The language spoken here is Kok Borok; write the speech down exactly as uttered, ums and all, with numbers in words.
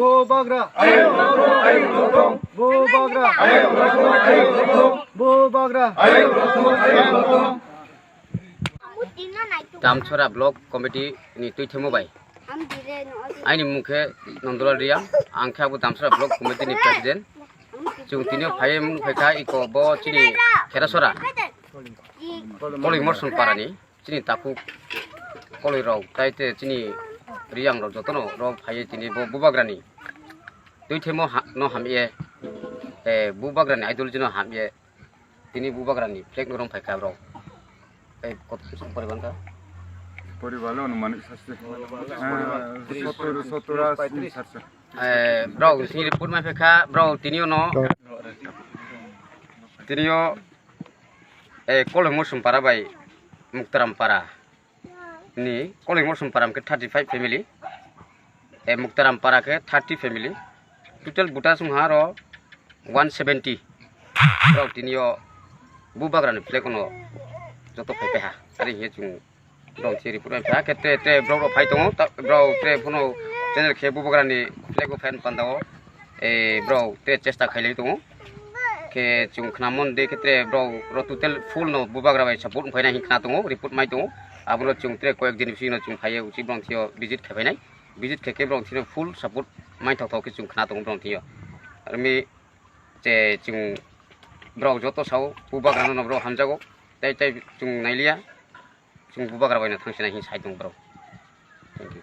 Bubagra. Bubagra. Bubagra. Damchara Block Committee ni tuithemo bai. Aini mung khe Nondolal Reang, ang khe abo Damchara Block Committee ni President. Chwng tini o phai mung phai kha iko bo chini Kherasora Koloi Morson Parani. Chini takhuk koloi rok tai te chini Reang rok jotono rok phaiwi tini bo Bubagrani tuithemo ha-, no hamye, eh, Bubagrani ideology no hamye tini Bubagrani flag no romphai kha rok. Tei kot poriban kha? Poriban lo anumanik saste. Poriban. Eh, sottor, sottor, asi saste. Eh, bro, tini report mai phai kha, bro, tini ono. Tini o, eh, Koloi Morson Para bai Muktaram Para. Ni Koloi Morson Para khe thirty five family, eh, Muktaram Para khe thirty family, total buta song ha ro one seventy. Bro tini o Bubagrani flag no joto phai phai ha, ari hiye chwng bro se report phai ha, khe tre tre bro rok phai tongo, ta-, bro tre phono channel khe Bubagrani flag o fan panda o, eh, bro tre chesta khailai tongo. Khe chwng khnamon de khe tre bro, bro total full no Bubagra bai support wngphaina hin khna tongo, report mai tongo. Abono chwng tre koyek din bisino chwng phaiye uchi bro thio visit khe phainai. Visit khe khe bro thino full support mai thok thok khe chwng khna tongo bro thio. Armi che chwng bro joto sao Bubagra no bro hamjago. Tai tai chwng nailiya. Chwng Bubagra bai no thangsinai hin sai tongo bro. Thank you.